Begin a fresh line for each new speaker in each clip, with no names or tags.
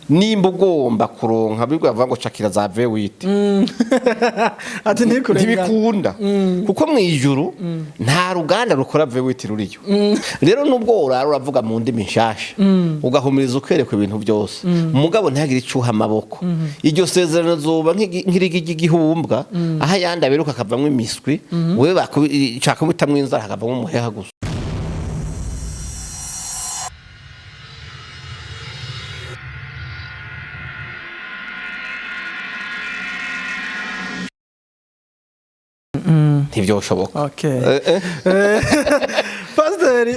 Nimba ugomba kuronka bibwa bavuga ngo cakira za V8.
Ati ntikurengane.
Ntibikunda, kuko mu ijuru nta ruganda rukora V8 ruriyo. Rero nubwo urara uravuga mu ndimi nshasha, ugahumiriza, ukerekwa ibintu byose, mugabo ntihagire icyo uha amaboko, iryo sezerano zoba nk'irigi ry'igihumbwa, aho ayandi aberuka akavamwo imiswi, wewe cakabitamwo inzara hakavamwo umuheha gusa. Ntibyoshoboka.
Pasiteri,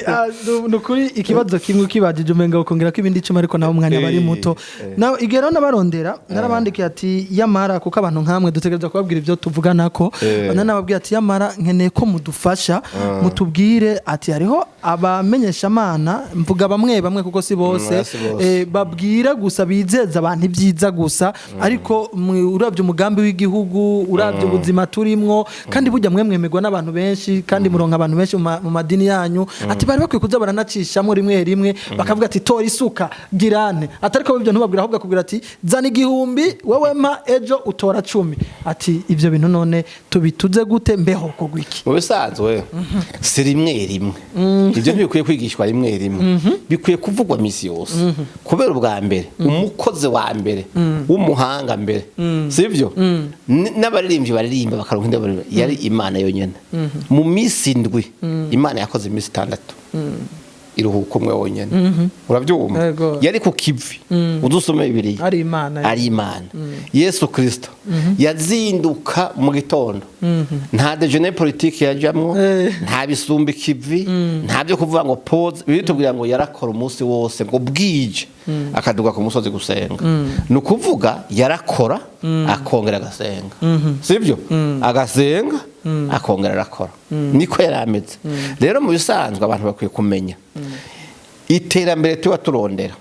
ni ukuri ikibazo kimwe ukibajije umenga ukongera ko ibindi 10, ariko nawe umwanya bari muto. Nawe igihe rero nabarondera, narabandikiye ati yamara, kuko abantu nkamwe dutegereza kubabwira ibyo tuvugana ko nanababwiye ati yamara nkeneye ko mudufasha, mutubwire ati hariho abamenyeshamana, mvuga bamwe bamwe kuko si bose,
si bose.
Babwira gusa, bizeza abantu ibyiza gusa, ariko uravye umugambi w'igihugu, uravye ubuzima turimwo, kandi burya mwe mwemerwa n'abantu benshi kandi muronka abantu benshi mu madini yanyu, ati bari bakwiye kuza baranacishamo rimwe rimwe bakavuga ati tora isuka girane, atariko ibyo ntubabwira, ahubwo akubwira ati zana 1000 wewe mpa ejo utora 10. Ati ivyo bintu none tubituze gute? Mbeho kogwa iki?
Mu bisanzwe si rimwe rimwe, ibyo ntibikwiye kwigishwa rimwe rimwe, bikwiye kuvugwa misi yose, kubera ubwa mbere umukozi wa mbere w'umuhanga mbere sibyo, n'abaririmbyi baririmba bakaronka indi baririmba, yari Imana yonyine. Mu minsi 7 Imana yakoze iminsi 6, iruhuko umwe wonyine. Urabyumva?
Yego.
Yari ku kivi, udusome Bibiliya.
Ari Imana.
Ari Imana. Yesu Kirisito yazinduka mu gitondo, nta déjeuner politique yajamwo, nta bisumba ikivi, nta byo kuvuga ngo pause. Bitubwira ngo yarakora umunsi wose, ngo bwije akaduga ku musozi gusenga. Ni ukuvuga yarakora akongera agasenga, sibyo? Agasenga akongera arakora, niko yari ameze. Rero mu bisanzwe abantu bakwiye kumenya iterambere tuba turondera,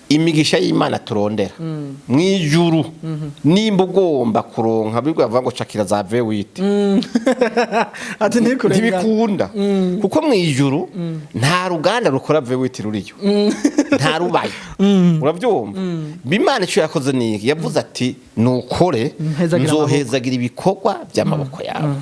imigisha y'Imana turondera mu ijuru. Nimba ugomba kuronka bibwa bavuga ngo cakira za V8.
Ati ntikurengane.
Ntibikunda, kuko mu ijuru nta ruganda rukora V8 ruriyo, nta rubayo. Urabyumva? Imana icyo yakoze ni iki? Yavuze ati nukore
Mpezagira amaboko.
nzohezagira ibikorwa by'amaboko yawe.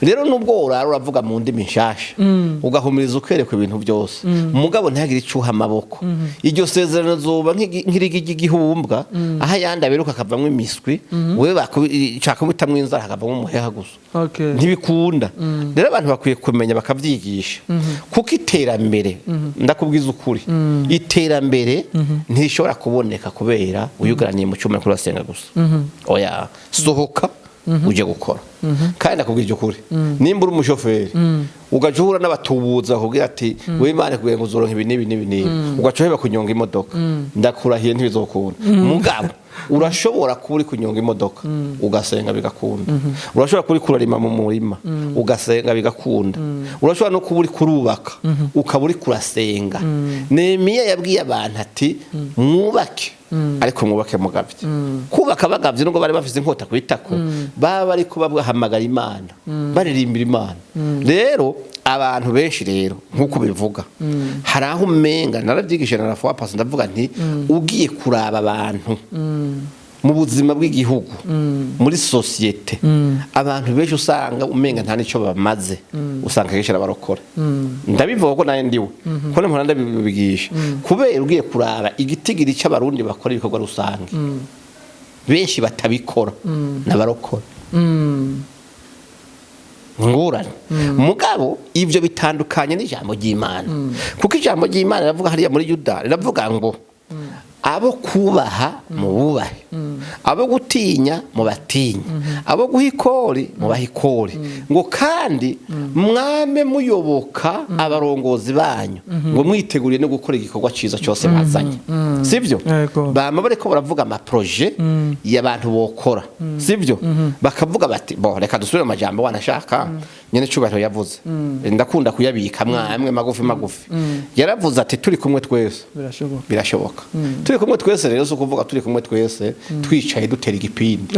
Rero nubwo urara uravuga mu ndimi nshasha, ugahumiriza, ukerekwa ibintu byose, mugabo ntihagire icyo uha amaboko, iryo sezerano zoba nk'irigi ry'igihumbwa, aho ayandi aberuka akavamwo imiswi, wewe cakabitamwo inzara hakavamwo umuheha gusa. Ntibikunda. Rero abantu bakwiye kumenya bakabyigisha, kuko iterambere, ndakubwiza ukuri, iterambere ntirishobora kuboneka kubera uyugaraniye mu cyuma kuri urasenga gusa. Oya, sohoka ujye gukora. Kandi ndakubwira ukuri, nimba uri umushoferi ugaca uhura n'abatubuzi bakubwira ati we Imana ikubwiye ngo uzoronka ibi n'ibi n'ibi n'ibi, ugaca uheba kunyonga imodoka, ndakurahiye ntibizokunda. Mugabo urashobora kuba uri kunyonga imodoka ugasenga bigakunda, urashobora kuba uri kurarima mu murima ugasenga bigakunda, urashobora no kuba uri kurubaka ukaba uri kurasenga. Nehemiya yabwiye abantu ati mwubake, ariko mwubake mugavye. Kubaka bagavye, nubwo bari bafise inkota ku itako, baba bariko bahamagara Imana, baririmbira Imana. Rero abantu benshi rero nk'uko bivuga, hari aho umenga narabyigishije na rafuwa pasi, ndavuga nti ugiye kuraba abantu mu buzima bw'igihugu, muri sosiyete, abantu benshi usanga umenga nta n'icyo bamaze, usanga kenshi arabarokora. Ndabivuga ko nawe ndiwe, ko mpora ndabibigisha, kubera ugiye kuraba igitigiri cy'Abarundi bakora ibikorwa rusange, benshi batabikora n'abarokora. Ngorane. Mugabo ibyo bitandukanye n'ijambo ry'Imana, kuko ijambo ry'Imana riravuga hariya muri Yuda, riravuga ngo abo kubaha mububahe, abo gutinya mubatinye, abo guha ikori mubahe ikori, ngo kandi mwame muyoboka abarongozi banyu, ngo mwiteguriye no gukora igikorwa cyiza cyose bazanye, sibyo?
Yego.
Bama bariko baravuga ama projets y'abantu bokora, sibyo? Bakavuga bati bo reka dusubire mu majambo wanashaka nyene cyubahiro yavuze, ndakunda kuyabika mwamwe magufi magufi. Yaravuze ati turi kumwe twese
birashoboka.
Birashoboka turi kumwe twese. Rero si ukuvuga turi kumwe twese twicaye dutera igipindi.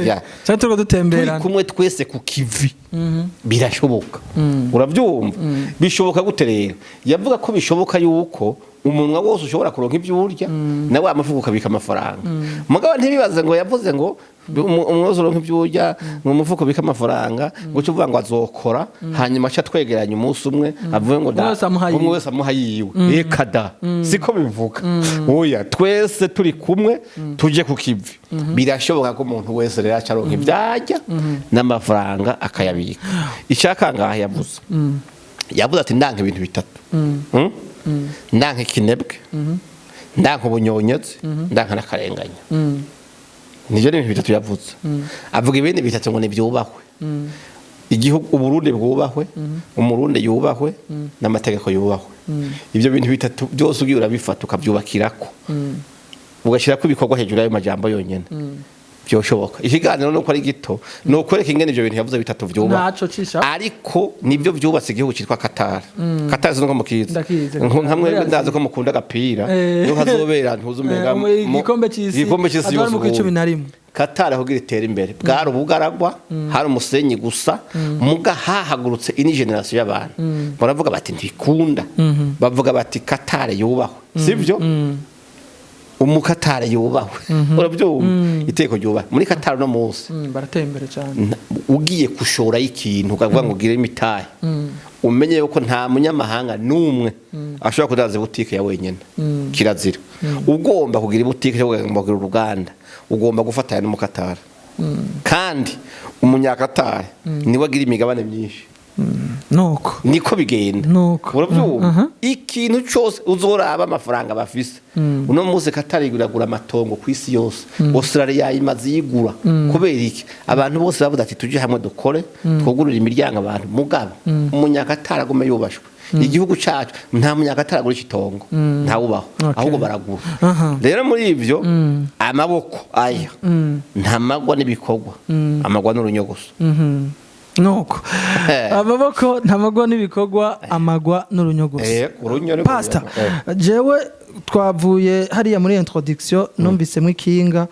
Ya.
Cyangwa turiko
Turi
dutemberana.
kumwe twese ku kivi birashoboka. Urabyumva? Bishoboka gute rero? Yavuga ko bishoboka yuko Umunwa wose ushobora kuronka ibyo urya, nawe wa mufuko ukabika amafaranga. Mugabo ntibibaze ngo yavuze ngo umunwa wose uronka ibyo urya, ngo umufuko ubike amafaranga, ngo uce uvuga ngo azokora, hanyuma aca twegeranya umunsi umwe avuge ngo
Umwe wese amuha
umwe
yiwe.
wese amuha yiwe. Reka da, siko bivuga. Oya, twese turi kumwe tuje ku kivi, birashoboka ko umuntu wese rero aca aronka ivyarya n'amafaranga akayabika. Icyakangaha yavuze ati: "Ndanka ibintu bitatu. Ndanka ikinebwe, ndanka ubunyonyezi, ndanka n'akarenganya." Nivyo ni ibintu bitatu yavuze. Avuga ibindi bitatu ngo nibyubahwe: igihugu Uburundi bwubahwe, Umurundi yubahwe, n'amategeko yubahwe. Ibyo bintu bitatu byose ugiye urabifata ukabyubakirako, ugashyirako ibikorwa hejuru y'ayo majambo yonyene, byoshoboka. Ikiganiro nuko ari gito, ni ukwereka ingene ivyo bintu yavuze bitatu vyubahwe.
Ntaco cisha.
Ariko nibyo byubatse igihugu cyitwa Qatar. Qatar sinzi ko mukizi.
Ndakizi.
Nka mwebwe ndazi ko mukunda agapira. Niho hazobera ntuzi umenga
Igikombe c'isi.
Igikombe c'isi
Azoba ari
yose
mu
ubundi.
11.
Qatar aho itere imbere bwari ubugaragwa, hari umusenyi gusa. Muga hahagurutse ini génération y'abantu baravuga bati ntibikunda, bavuga bati Qatar yubahwe, sibyo? Umukatari yubahwe, urabyumva, iteko ryubahwe muri Qatar no munsi.
Barateye imbere cyane.
Ugiye kushorayo ikintu ukavuga ngo ugire imitahe, umenye yuko nta munyamahanga n'umwe ashobora kudanza butike ya wenyine, kirazira. Ugomba kugira ibutike cyangwa ugomba kugira uruganda, ugomba gufatanya n'umukatari, kandi umunyakatari niwe agira imigabane myinshi.
Nuko
Niko bigenda.
Nuko.
Urabyumva, ikintu cyose uzoraba amafaranga bafise uno munsi, Katari iragura amatongo ku isi yose. Australia imaze yigura. Kubera iki? Abantu bose bavuze ati tujye hamwe dukore, twugurure imiryango abantu. Mugabo umunyakatari agume yubashwe. Igihugu cyacu nta munyakatari agura itongo, ntawubaho. Ahubwo baragura. Rero muri ibyo, amaboko aya nta magwa n'ibikorwa, amagwa n'urunyogoso.
Nuko amaboko ntamagwa n'ibikorwa, amagwa n'urunyogoso.
Urunyo ni
Pastor, jewe twavuye hariya muri introduction numvisemo ikinga,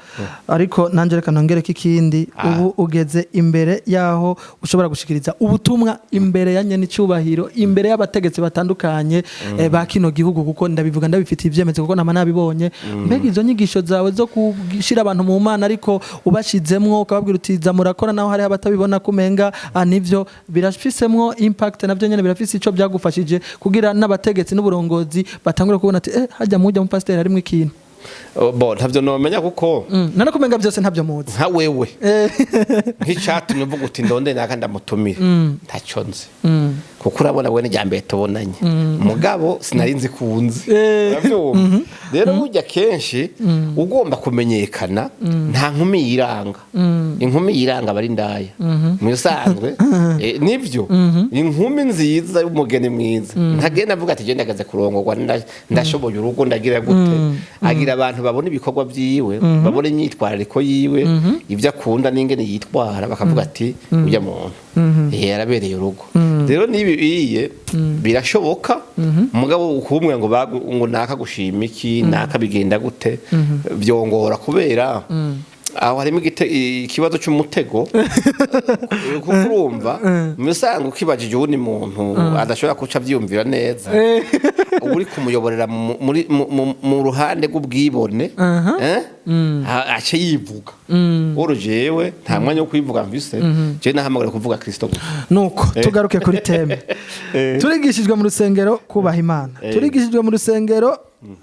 ariko nanjye reka nongereko ikindi. Ubu ugeze imbere yaho ushobora gushikiriza ubutumwa imbere ya nyenicubahiro, imbere y'abategetsi batandukanye ba kino gihugu, kuko ndabivuga ndabifitiye ibyemezo, kuko nama nabibonye. Mbega izo nyigisho zawe zo gushyira abantu mu Mana, ariko ubashizemwo ukababwira uti za murakora, naho hariho abatabibona kumenga nivyo birafisemwo impact, navyo nyene birafise ico byagufashije kugira n'abategetsi n'uburongozi batangure kubona ati hajya mujya mu pasiteri harimo ikintu?
Oh, bo ntavyo nomenya kuko
None kumenga byose ntabyo muzi?
Nka wewe, nk'icyatumye uvuga uti ndonde naka ndamutumire, ntacyo nzi, kuko urabona we n'irya mbere tubonanye, mugabo sinari nzi kunzi. Urabyumva rero, burya kenshi ugomba kumenyekana, nta nkumi yiranga. Inkumi yiranga aba ari indaya mu bisanzwe. Nibyo, inkumi nziza y'umugeni mwiza ntagenda avuga ati genda ndagaze kurongorwa, ndashoboye urugo, ndagira gute. Agira abantu babona ibikorwa byiwe, babona imyitwarariko yiwe, ibyo akunda n'ingene yitwara, bakavuga ati ujya muntu yarabereye urugo. Rero n'ibi biye birashoboka, mugabo ukumwe ngo ngo naka gushima iki, naka bigenda gute, byongora, kubera aho harimo ikibazo cy'umutego, kuko urumva mu bisanzwe ukibajije uwundi muntu adashobora kuca abyiyumvira neza, uba uri kumuyoborera mu ruhande rw'ubwibone, eh? Ace yivuga woro. Jewe nta mwanya wo kwivuga mvise, jewe nahamagara kuvuga Kristo gusa.
Nuko tugaruke kuri thème. Turigishijwe mu rusengero kubaha Imana, turigishijwe mu rusengero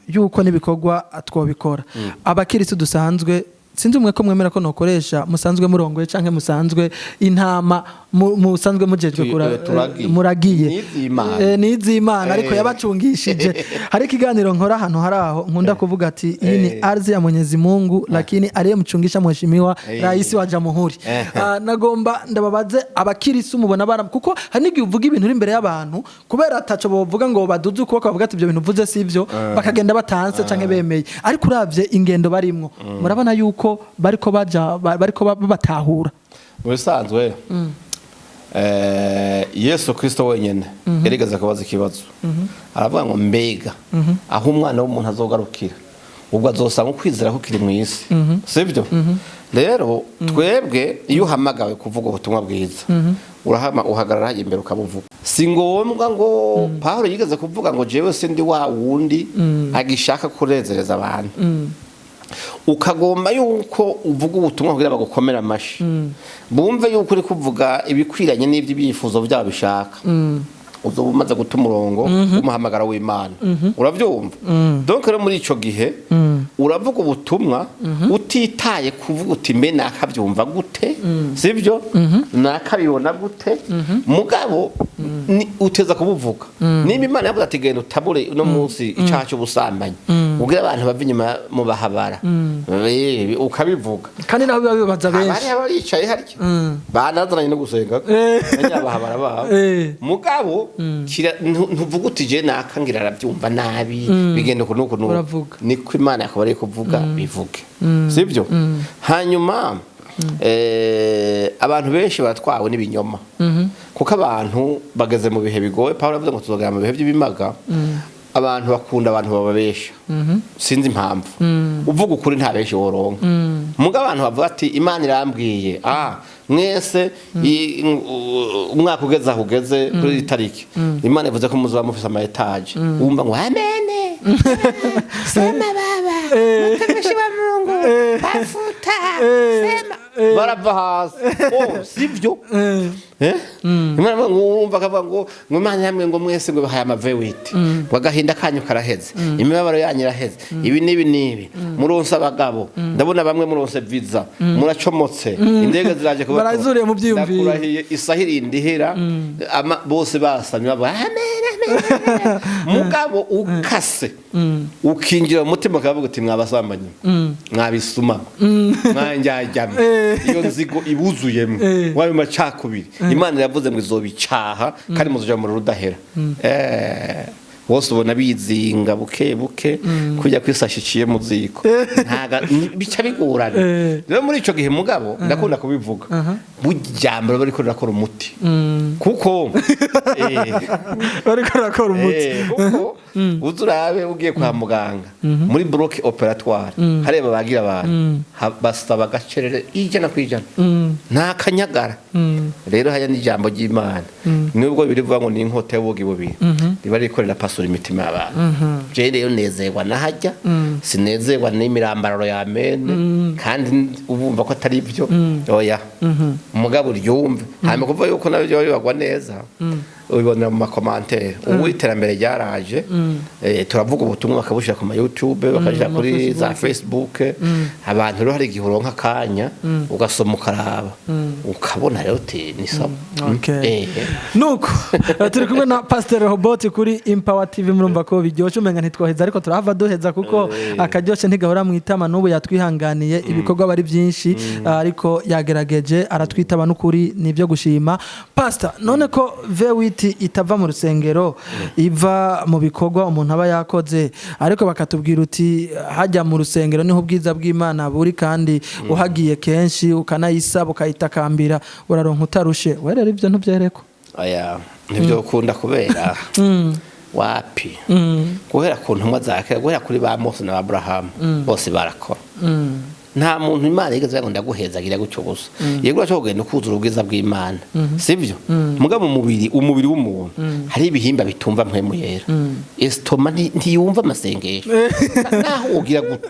yuko n'ibikorwa twobikora. Abakirisitu dusanzwe, sinzi umwe ko mwemera ko nokoresha musanzwe murongoye canke musanzwe intama musanzwe mujejwe
Turagiye.
Muragiye.
N'iz'Imana.
N'iz'Imana, ariko yabacungishije. Hari ikiganiro nkora ahantu hari aho nkunda kuvuga ati iyi ni ardhi ya Mwenyezi Mungu, lakini aliyemchungisha mheshimiwa rais wa jamhuri. Nagomba ndababaze abakirisu mubona bara, kuko hari n'igihe uvuga ibintu uri imbere y'abantu, kubera ataco bovuga ngo baduze ukuboko bavuga ati ibyo bintu uvuze sivyo, bakagenda batanse canke bemeye. Ariko uravye ingendo barimwo, murabona yuko bariko baja bariko babatahura?
Mu bisanzwe, Yesu Kristo wenyine yarigeze kubaza ikibazo, aravuga ngo mbega aho umwana w'umuntu azogarukira, ubwo azosanga ukwizera kukiri mu isi? Sibyo? Rero twebwe iyo uhamagawe kuvuga ubutumwa bwiza, urahama uhagarara hajya imbere ukabuvuga. Si ngombwa ngo Pawulo yigeze kuvuga ngo jewe sindi wa wundi agishaka kurezereza abantu. Ukagomba yuko uvuga ubutumwa kugira bagukomere amashi, bumve yuko uri kuvuga ibikwiranye n'ibyo ibyifuzo byabo bishaka, uzoba umaze guta umurongo w'umuhamagaro w'Imana, uravyumva? Donc rero muri ico gihe uravuga ubutumwa utitaye kuvuga uti: "Mbe nakabyumva gute, sibyo, nakabibona gute?" Mugabo uteza kubuvuga. Nimba Imana yavuze ati: "Genda utabure uno munsi icaha cy'ubusambanyi, ubwire abantu bava inyuma mu bahabara," ukabivuga.
Kandi naho biba bibaza
Abari
benshi.
baricaye harya banazananye no gusenga nyabahabara babo. Mugabo ntuvuga uti: "Je naka ngira arabyumva nabi, bigenda uku nuku nuku."
Uravuga.
Niko Imana yakaba ari kuvuga, bivuge, sibyo? Hanyuma abantu benshi baratwawe n'ibinyoma, kuko abantu bageze mu bihe bigoye. Pawulo yavuze ngo tuzogera mu bihe by'ibimaga. Abantu bakunda abantu bababesha, sinzi impamvu. Uvuga ukuri nta benshi woronka. Muga abantu bavuga ati: "Imana irambwiye, mwese umwaka ugeze aho ugeze kuri iyi tariki, Imana ivuze ko muzoba mufise ama étages," wumva ngo: "Amene, sema baba, mtumishi wa Mungu, bafuta sema," barava hasi. Oh, sivyo? Imana ivuga ngo, wumva akavuga ngo Imana yamwe ngo mwese ngo bahaye ama V8, ngo agahinda kanyu karaheze, imibabaro yanyu iraheze, ibi n'ibi n'ibi, muronse abagabo, ndabona bamwe muronse visa, muracomotse, indege ziraje kubatora.
Barazuriye mu byiyumviro.
Ndakurahiye, isaha irindi ihera bose basamye bavuga: "Amen, amen, amen." Mugabo ukase ukinjira mu mutima ukavuga uti: "Mwabasambanyi, mwabisuma, mwanjyajyamwe, iyo nzigo ibuzuyemwe, wayo macakubiri, Imana iravuze ngo izobicaha kandi muzoja mu rudahera." Bose ubona bizinga buke buke kujya kwisashi iciye mu ziko. Ntaga bica bigorana. Rero muri ico gihe, mugabo ndakunda kubivuga, burya ijambo bariko rirakora umuti, kuko
Bariko barakora umuti.
Kuko uza urabe ugiye kwa muganga muri bloc opératoire, hareba bagira abantu, basaba agacerere 100%, nta kanyagara. Rero haya n'ijambo ry'Imana, nubwo birivuga ngo ni inkota y'ubugi bubiri, riba rikorera pasura imitima y'abantu. Je rero nezerwa nahajya, sinezerwa n'imirambararo ya mene, kandi ubumva ko atari byo, oya. Umugabo uryumve, hanyuma kuvuga yuko nabyo bibagwa neza, ubibonera mu ma commentaires. Ubu iterambere ryaraje, turavuga ubutumwa bakabushyira ku ma YouTube, bakabushyira kuri za Facebook. Abantu rero hari igihe uronka akanya ugasoma, ukaraba, ukabona rero uti ni sawa.
Okay. Nuko turi kumwe na Pastor Robot kuri Empower TV. Murumva ko biryoshye, umenga ntitwoheza, ariko turahava duheza kuko akaryoshe ntigahora mu itama. N'ubu yatwihanganiye, ibikorwa bari byinshi, ariko yagerageje aratwitaba, n'ukuri nibyo gushima. Pastor, none ko V8 itava mu rusengero, iva mu bikorwa umuntu aba yakoze, ariko bakatubwira uti hajya mu rusengero niho ubwiza bw'Imana buri, kandi uhagiye kenshi ukanayisaba ukayitakambira uraronka utarushe, we rero ibyo ntubyerekwa?
Oya, ntibyo ukunda kubera wapi. Guhera ku ntumwa za kera, guhera kuri ba Mose na ba Aburahamu, bose barakora. Nta muntu Imana yigeze ngo ndaguhezagira gutyo gusa. Yego, urashobora kugenda ukuzura ubwiza bw'Imana, sibyo? Mugabo umubiri w'umuntu hari ibihimba bitumva mpwemu yera. Estomac ntiyumva amasengesho naho ugira gute.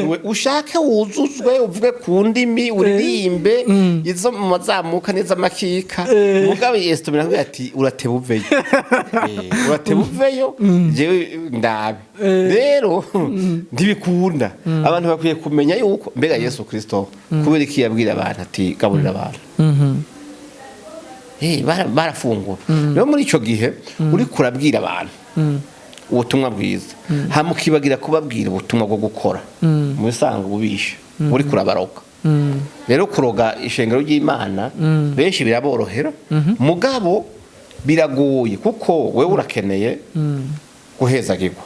We ushake wuzuzwe, uvuge ku ndimi, uririmbe izo mu mazamuka n'iz'amakika, mugabo estomac irakubwira ati: "Urateba uveyo, urateba uveyo, jewe ndabe." Rero ntibikunda. Abantu bakwiye kumenya yuko mbega Yesu Kristo kubera iki yabwira abantu ati: "Gaburira abantu"? Barafungura. Rero muri ico gihe uriko urabwira abantu ubutumwa bwiza, hama ukibagira kubabwira ubutumwa bwo gukora, mu bisanzwe ububisha uriko urabaroga. Rero kuroga ishengero ry'Imana benshi biraborohera, mugabo biragoye, kuko wewe urakeneye guhezagirwa,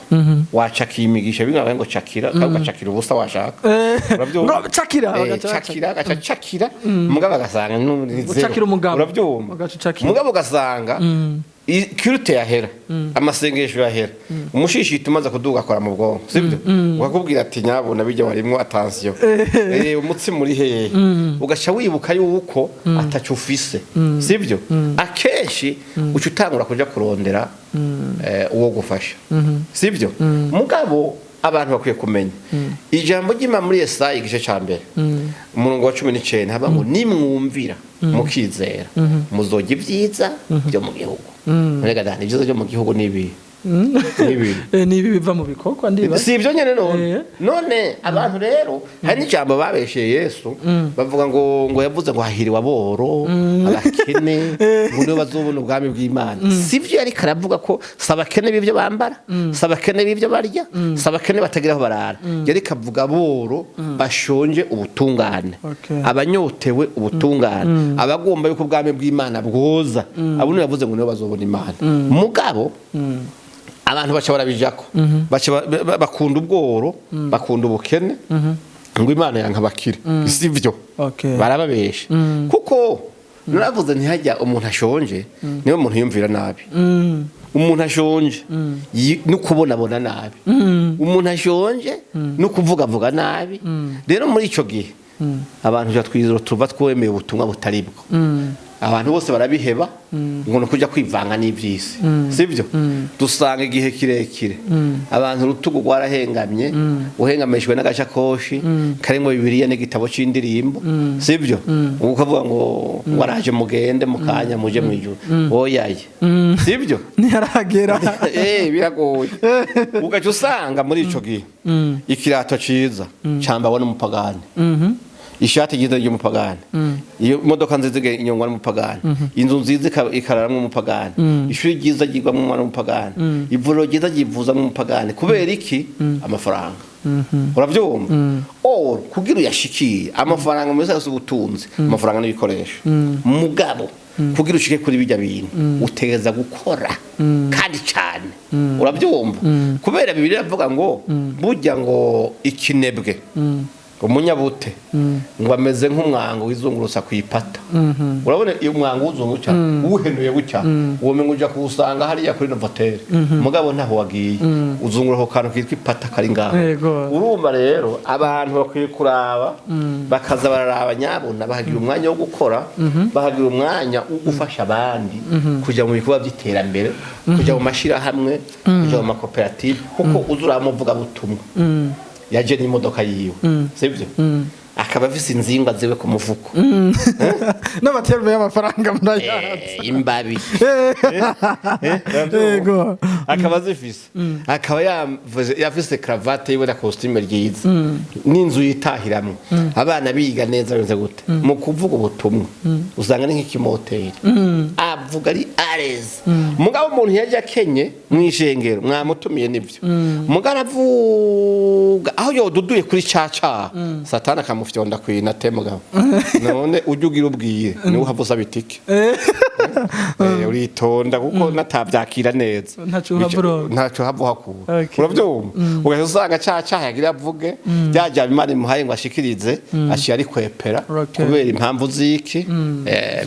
wacakiye imigisha bimwe ngo cakira, kandi ugacakira ubusa washaka. Urabyumva?
Ngo cakira, bagaca
cakira, agaca cakira, mugabo agasanga ni zero.
Ucakira umugabo.
Urabyumva?
Ugaca ucakira.
Mugabo ugasanga culte yahera, amasengesho yahera, umushishito umaze kuduga akora mu bwonko, sibyo? Ukakubwira ati: "Nyabuna bijya warimwo, attention, umutsima uri hehe?" Ugaca wibuka yuko ataco ufise, sibyo? Akenshi. Kenshi uca utangura kuja kurondera uwo gufasha, sibyo? Mugabo abantu bakwiye kumenya ijambo ry'Imana muri Yesaya igice ca mbere, umurongo wa 19, haba ngo: "Nimwumvira mukizera, muzojya ibyiza byo mu gihugu." Rega da, ibyiza byo mu gihugu ni ibi, ni ibi.
Ni ibi biva mu bikorwa, ndiba.
Si ibyo nyene none? None abantu rero, hari n'ijambo babesheye Yesu, bavuga ngo yavuze ngo hahiriwe aboro, abakene, ngo nibo bazobona ubwami bw'Imana. Si byo. Yariko aravuga ko si abakene b'ibyo bambara, si abakene b'ibyo barya, si abakene batagira aho barara. Yariko avuga aboro bashonje ubutungane, abanyotewe ubutungane, abagomba yuko ubwami bw'Imana bwoza. Abo nibo yavuze ngo nibo bazobona Imana. Mugabo abantu baca barabijako, baca bakunda ubworo, bakunda ubukene, ngo Imana yanka abakire. Si byo. Barababesha, kuko naravuze ntihajya umuntu ashonje niwe muntu yumvira nabi. Umuntu ashonje no kubonabona nabi, umuntu ashonje no kuvugavuga nabi. Rero muri ico gihe abantu tuba twizera, tuva twemeye ubutumwa butari bwo. Abantu bose barabiheba ngo ni ukujya kwivanga n'iby'isi. Sibyo. Dusanga igihe kirekire abantu urutugu rwarahengamye, uhengamishijwe n'agashakoshi karimo Bibiliya n'igitabo c'indirimbo. Sibyo? Ubu ukavuga ngo waraje, mugende mu kanya muje mu ijuru. Oyaye, sibyo.
Ntiharagera.
Biragoye. Ugaca usanga muri ico gihe ikirato ciza cambawe n'umupagani, ishati ryiza ry'umupagani, iyo modoka nziza inyongwa n'umupagani, inzu nziza ikararamwo umupagani, ishuri ryiza ryigwamwo umwana w'umupagani, ivuriro ryiza ryivuzamwo umupagani. Kubera iki? Amafaranga. Uravyumva? Or kugira uyashikiye amafaranga, muri yose ubutunzi, amafaranga n'ibikoresho. Mugabo kugira ushike kuri bijya bintu, utegereza gukora kandi cyane. Urabyumva? Kubera Bibiliya iravuga ngo burya ngo ikinebwe, umunyabute, ngo ameze nk'umwango wizungurutsa ku ipata. Urabona iyo umwango wuzunguca, uwuhenuye gutya, uwo mengo uja kuwusanga hariya kuri Novotel, mugabo ntaho wagiye, uzungura ako kantu kitwa ipata kari ngaho. Urumva rero, abantu bakwiye kuraba, bakaza bararaba nyabuna, bahagira umwanya wo gukora, bahagira umwanya wo gufasha abandi, kujya mu bikorwa by'iterambere, kujya mu mashyirahamwe, kujya mu makoperative. Kuko uza uramuvuga butumwa yaje n'imodoka yiwe, sibyo? Akaba afise inzingwa ziwe ku mufuko.
N'amaterme y'amafaranga murayazi.
Imbabi. Akaba azifise, akaba yafise cravate yiwe na costume ryiza n'inzu yitahiramwo, abana biga neza, bimeze gute. Mu kuvuga ubutumwa usanga ni nk'ikimoteri, avuga ari areze. Mugabo umuntu yaje akenye mw'ishengero, mwamutumiye nibyo, mugabo aravuga aho yoduduye kuri caca, Satani akamufyonda kwina te. Mugabo none ujye ugira ubwire niwe uhava usaba itike. Uritonda kuko natabyakira neza.
Ntaco uhava uronka.
Ntaco uhava uhakura. Urabyumva? Ugahita usanga ca caha yagira avuge, rya jambo Imana imuhaye ngo ashikirize, aciye ari kwepera kubera impamvu ziki.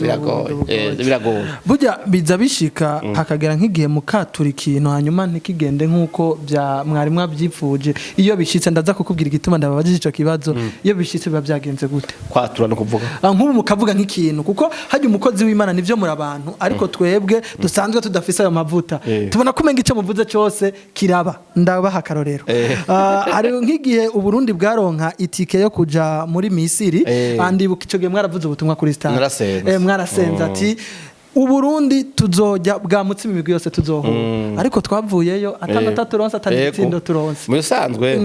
Biragoye. Biragoye.
Burya biza bishika hakagera nk'igihe mukatura ikintu, hanyuma ntikigende nk'uko bya mwari mwabyifuje. Iyo bishitse, ndaza kukubwira igituma ndababajije ico kibazo, iyo bishitse biba byagenze gute?
Kwatura no kuvuga?
Nk'ubu mukavuga nk'ikintu, kuko hajya umukozi w'Imana nivyo muri abantu, ariko twebwe dusanzwe tudafise ayo mavuta, tubona ko umenga icyo muvuze cyose kiraba. Ndabaha akarorero. Hari nk'igihe Uburundi bwaronka itike yo kuja muri Misiri. Ndibuka ico gihe mwaravuze ubutumwa kuri stade.
Narasenze.
Mwarasenze ati Uburundi tuzojya bwa mutsima imigwi yose tuzohura, ariko twavuyeyo atanota turonse, atari igitsindo turonse.
Mu bisanzwe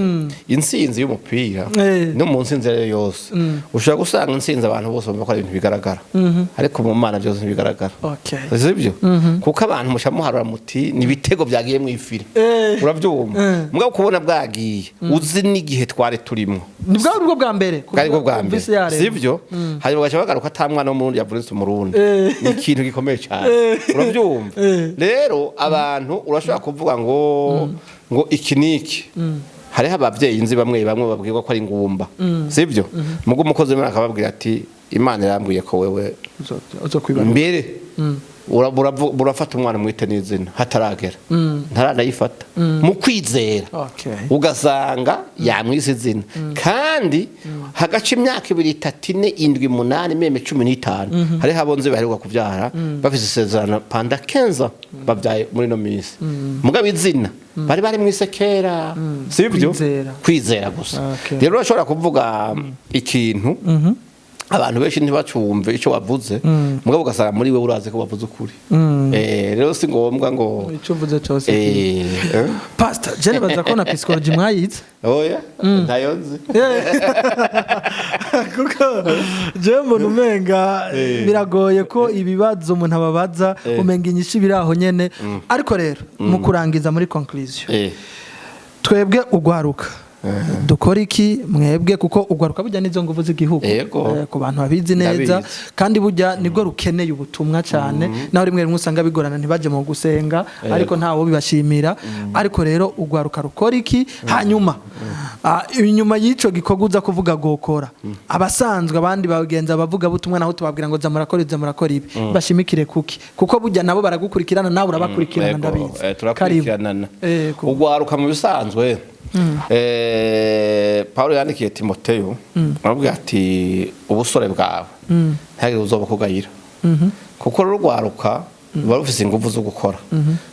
intsinzi y'umupira, no mu ntsinzi iyo ari yo yose, ushobora gusanga intsinzi abantu bose bumva ko ari ibintu bigaragara, ariko mu Mana byose ntibigaragara. Sibyo? Kuko abantu muca muharura muti ni ibitego byagiye mu ifire. Urabyumva? Mugabo kubona bwagiye, uzi n'igihe twari turimo.
Ni bwari ubwo bwa mbere.
Bwari bwo bwa mbere.
Kumvise yaremye.
Sibyo? Hanyuma bagaca bagaruka ata mwana w'Umurundi yavunitse. Umurundi ni ikintu gikomeye cyane. Urabyumva? Rero abantu urashobora kuvuga ngo iki n'iki. Hariho ababyeyi nzi bamwe bamwe babwirwa ko ari ingumba, sibyo? Mugo umukozi w'Imana akababwira ati: "Imana irambwiye ko wewe
Uzokwibaruka."
mbere. Burafata umwana mwite n'izina hataragera, ntaranayifata mu kwizera. Ugasanga yamwise izina, kandi hagaca imyaka 2, 3, 4, 7, 8, même 15. Hariho abo nzi baheruka kubyara bafise isezerano pendant 15, babyaye muri no minsi, mugabo izina bari mwise kera, sibyo?
Kwizera.
Kwizera gusa. Rero urashobora kuvuga ikintu, abantu benshi ntibacumve icyo wavuze, mugabo ugasanga muri we urazi ko wavuze ukuri. Rero si ngombwa ngo
Icyo uvuze cyose.
Eh?
Pastor, je nibaza ko na psychology mwayize.
Oya, ntayo nzi.
Kuko jewe mbona umenga biragoye ko ibibazo umuntu ababaza, umenga inyishu biri aho nyene. Ariko rero mu kurangiza, muri conclusion, twebwe ugwaruka dukora iki? Mwebwe, kuko ugwaruka burya nizo nguvu z'igihugu. Ku bantu babizi neza,
Ndabizi.
kandi burya nibwo rukeneye ubutumwa cyane, naho rimwe rimwe usanga bigorana, ntibaje mu gusenga, ariko ntawo bibashimira. Ariko rero ugwaruka rukora iki? Hanyuma inyuma y'ico gikorwa uza kuvuga gokora, abasanzwe abandi bagenza abavuga butumwa, naho tubabwira ngo za murakora ibi, za murakora ibi, bashimikire kuki? Kuko burya nabo baragukurikirana, nawe urabakurikirana.
Yego,
Ndabizi.
Turakurikiranana.
Karibu.
Ugwaruka mu bisanzwe, Paulo yandikiye Timoteyo aramubwira ati: "Ubusore bwawe ntihagire uzoba kugayira." Kuko rero urwaruka ruba rufise ingufu zo gukora.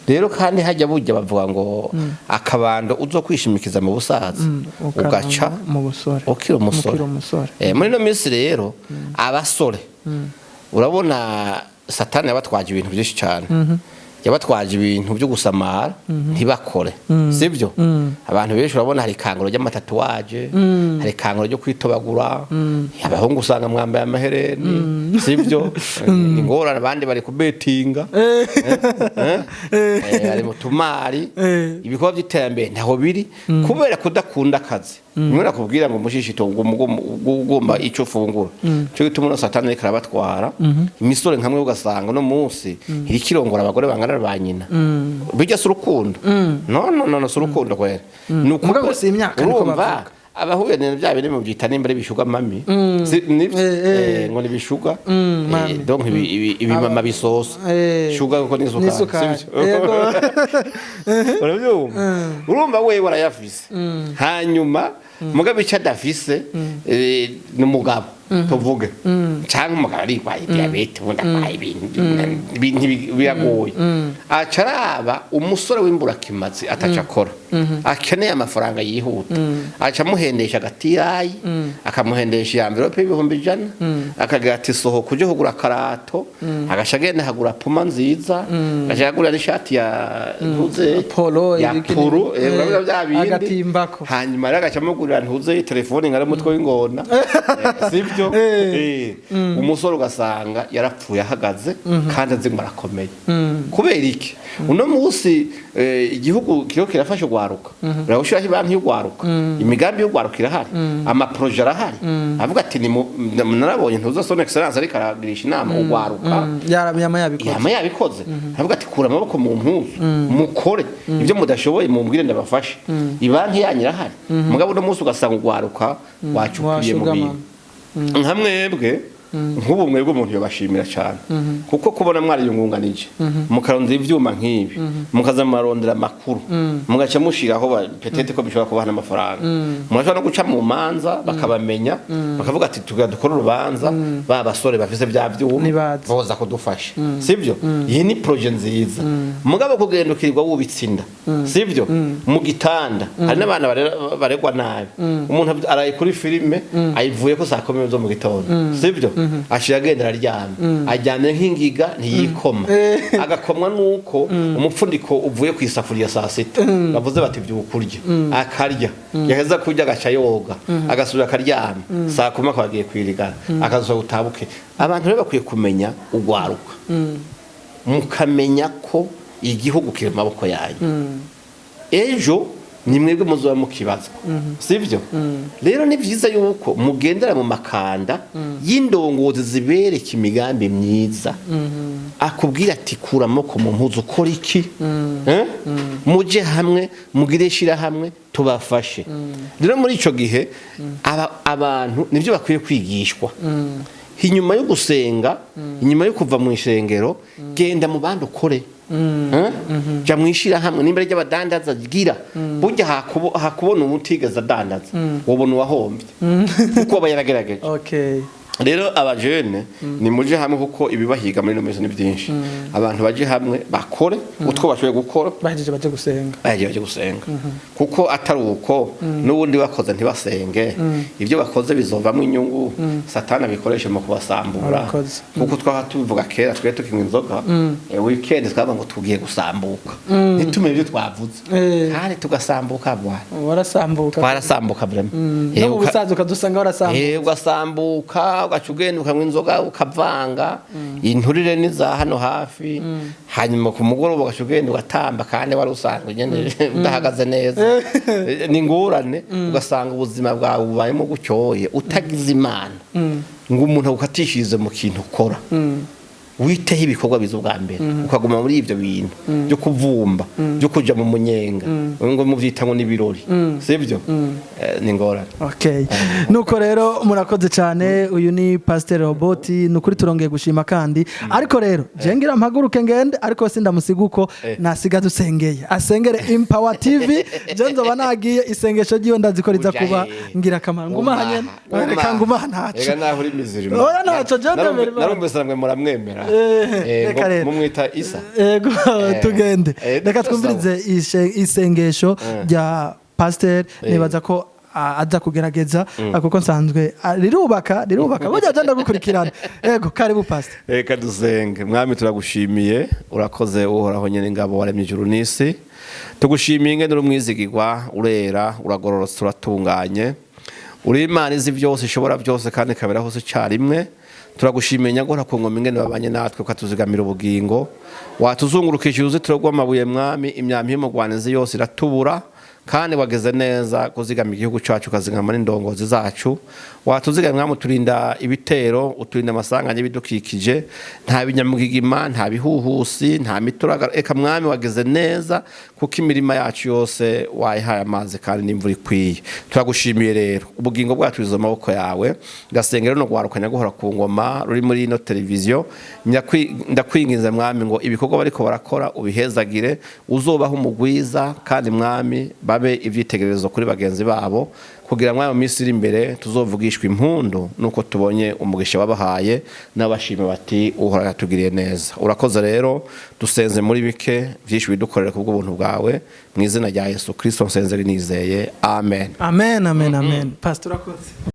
Rero kandi hajya burya bavuga ngo akabando uzo kwishimikiza mu busaza ugaca
mu busore.
Ukiri umusore.
Ukiri umusore.
Muri ino minsi rero abasore, urabona Satani yabatwaje ibintu byinshi cyane, yabatwaje ibintu byo gusamara ntibakore, sibyo? Abantu benshi urabona hari ikanguro ry'ama tatouage, hari ikanguro ryo kwitobagura. Abahungu usanga mwambaye amahereni, sibyo? Ni ingorane. Abandi bari kubetinga, bari mu tumari. Ibikorwa by'iterambere ntaho biri kubera kudakunda akazi. Nimwe nakubwira ngo umushishito ugomba icyo ufungura, cyo gituma uno Satani ariko arabatwara imisore nkamwe, ugasanga uno munsi irikirongora abagore bangana na ba nyina. Bijya si urukundo, no no no no, si urukundo kwera. Ni
Mugabo si imyaka niko
urumva
bavuga.
Abahuye ni bya bindi mubyita nimba ari ibishuga mami.
Eh, eh.
Ngo ni ibishuga.
Mami.
Donc ibimama bisosa shuga kuko ni isukari.
N'isukari.
Sibyo?
Yego.
Urabyumva, urumva wewe warayafise, hanyuma mugabo icyo adafise ni umugabo tuvuge, cyangwa umugabo arwaye diyabete, ubundi arwaye ibintu biragoye, aca araba umusore w'imburakimazi ataca akora, akeneye amafaranga yihuta, aca amuhendesha agatirayi, akamuhendesha iya enveloppe y'100,000, akagira ati: "Sohoka uje kugura akarato." Agaca agenda akagura puma nziza, agaca agura n'ishati ya ntuze
Polo,
ya
ibiki
polo, urabona bya bindi.
Agatimbako.
Hanyuma rero agaca amugurira ntuze telefone ngara umutwe w'ingona. Sibyo? Umusore ugasanga yarapfuye ahagaze kandi azi ngo arakomeye. Kubera iki? Uno munsi igihugu kiriho kirafasha urwaruka, urabushyiraho banki y'urwaruka, imigambi y'urwaruka irahari, ama projets arahari. Avuga ati narabonye ntuza son excellence ariko aragirisha inama urwaruka.
Yama yabikoze.
Yama yabikoze, aravuga ati: "Kura amaboko mu mpuzu, mukore ibyo mudashoboye mumbwire ndabafashe, ibanki yanyu irahari." Mugabo uno munsi ugasanga urwaruka wacukuye mu
Washugama.
bintu nka mwebwe. Nk'ubu mwebwe umuntu yabashimira cyane, kuko kubona mwariyungunganije mukarondera ivyuma nk'ibi, mukaza murarondera amakuru, mugaca mushiraho peut-être ko bishobora kubaha n'amafaranga, murashobora no guca mu manza bakabamenya, bakavuga ati: "Tugira dukore urubanza, ba basore bafise bya vyuma
Nibaze.
boza kudufasha." Sibyo? Iyi ni projet nziza. Mugabo kugenda ukirirwa wubitse inda, sibyo, mu gitanda, hari n'abana baregwa nabi. Umuntu araye kuri filime, ayivuye ko saa 10 zo mu gitondo, sibyo? Ashira agenda araryama, aryamye nk'ingiga, ntiyikoma, agakomwa nuko umupfundiko uvuye ku isafuriya saa 6, bavuze bati: "Vyuka urye." Akarya, yaheza kurya agaca yoga, agasubira akaryama, saa 10 akaba agiye kwirigara, akazusubira gutabuke. Abantu rero bakwiye kumenya, ugwaruka, mukamenya ko igihugu kiri mu maboko yanyu. Ejo ni mwebwe muzoba mukibazwa, sibyo? Rero ni byiza yuko mugendera mu makanda y'indongozi zibereka imigambi myiza, akubwira ati: "Kura amaboko mu mpuzu, ukora iki? Eh? Muje hamwe, mugire hamwe tubafashe." Rero muri ico gihe abantu nibyo bakwiye kwigishwa. Inyuma yo gusenga, inyuma yo kuva mu ishengero, genda mu bandi ukore. Eh? Jya mu ishyirahamwe, nimba ari ry'abadandaza, gira burya hakubona umutigeze adandaza, wobona uwahombye kuko aba yaragerageje. Rero abajene ni muje hamwe, kuko ibibahiga muri ino minsi ni byinshi. Abantu baje hamwe bakore utwo bashoboye gukora.
Bahejeje baje gusenga.
Bagiye baje gusenga, kuko atari uko n'ubundi bakoze ntibasenge, ibyo bakoze bizovamo inyungu Satani abikoreshe mu kubasambura.
Urakoze.
Kuko twaba tubivuga kera, twe tukinywa inzoga, weekend twavuga ngo tugiye gusambuka, ntitumenye ibyo twavuze, kandi tugasambuka bwana.
Warasambuka.
Twarasambuka vraiment.
No mu busaza ukadusanga warasambuka.
Ugasambuka, ugaca ugenda ukanywa inzoga, ukavanga inturire n'iza hano hafi, hanyuma ku mugoroba ugaca ugenda ugatamba kandi wari usanzwe nyene udahagaze neza. Ni ingorane, ugasanga ubuzima bwawe bubayemo gutyoye utagize Imana ngo umuntu agukatishirize mu kintu ukora, witeho ibikorwa biza ubwa mbere, ukaguma muri ibyo bintu byo kuvumba, byo kuja mu munyenga, ngo muvyita ngo n'ibirori, sibyo? Ni ingorane.
Okay. Nuko rero murakoze cyane. Uyu ni Pastor Robot, nukuri turongeye gushima kandi. Ariko rero je ngira mpaguruke ngende, ariko sindamusiga uko nasiga dusengeye. Asengere Empower TV. Je nzoba nagiye, isengesho ryiwe ndazi ko riza
Uja
kuba
hehe?
ngira akamaro. Nguma hanyene. Reka nguma ntaco.
Ega naho uri mizirima.
Oya, ntaco, je ndemera Imana.
Narumvise namwe muramwemera.
Reka
Ngo
rero.
mumwita Isa.
Ego, tugende. Reka
sawa.
twumvirize isengesho rya pasteur. Nibaza ko aza kugerageza, kuko nsanzwe rirubaka, rirubaka burya je ndagukurikirana. Ego, karibu pasteur.
Reka dusenge. Mwami, turagushimiye, urakoze Uhoraho nyene ingabo waremye ijuru n'isi. Tugushimiye ingene uri umwizigirwa, urera, uragororotse, uratunganye, uri Imana izi byose, ishobora byose kandi ikabera hose icyarimwe. Turagushimiye nyagora ku ngoma ingene babanye natwe, ukatuzigamira ubugingo, watuzungurukije uruzitiro rw'amabuye. Mwami, imyambi y'umugwanizi yose iratubura, kandi wageze neza kuzigama igihugu cyacu, ukazigama n'indongozi zacu. Watuzigamye Mwami, uturinda ibitero, uturinda amasanganya y'ibidukikije, nta binyamugigima, nta bihuhusi, nta mituragaro. Eka Mwami, wageze neza kuko imirima yacu yose wayihaye amazi kandi n'imvura ikwiye. Turagushimiye rero, ubugingo bwacu buri mu maboko yawe. Ndasenga rero no gwaruka nyaguhora ku ngoma ruri muri ino televiziyo. Ndakwinginze Mwami ngo ibikorwa bariko barakora ubihezagire, uzobaho umugwiza, kandi Mwami babe ivyitegererezo kuri bagenzi babo, kugira mwami mu minsi iri imbere tuzovugishwa impundu nuko tubonye umugisha wabahaye, n'abashima bati: "Uhoraho yatugiriye neza." Urakoze rero, dusenze muri bike vyinshi bidukorera kubw'ubuntu bwawe. Mu izina rya Yesu Kristo nsenze nizeye, amen.
Amen, amen, amen. Pastor, urakoze.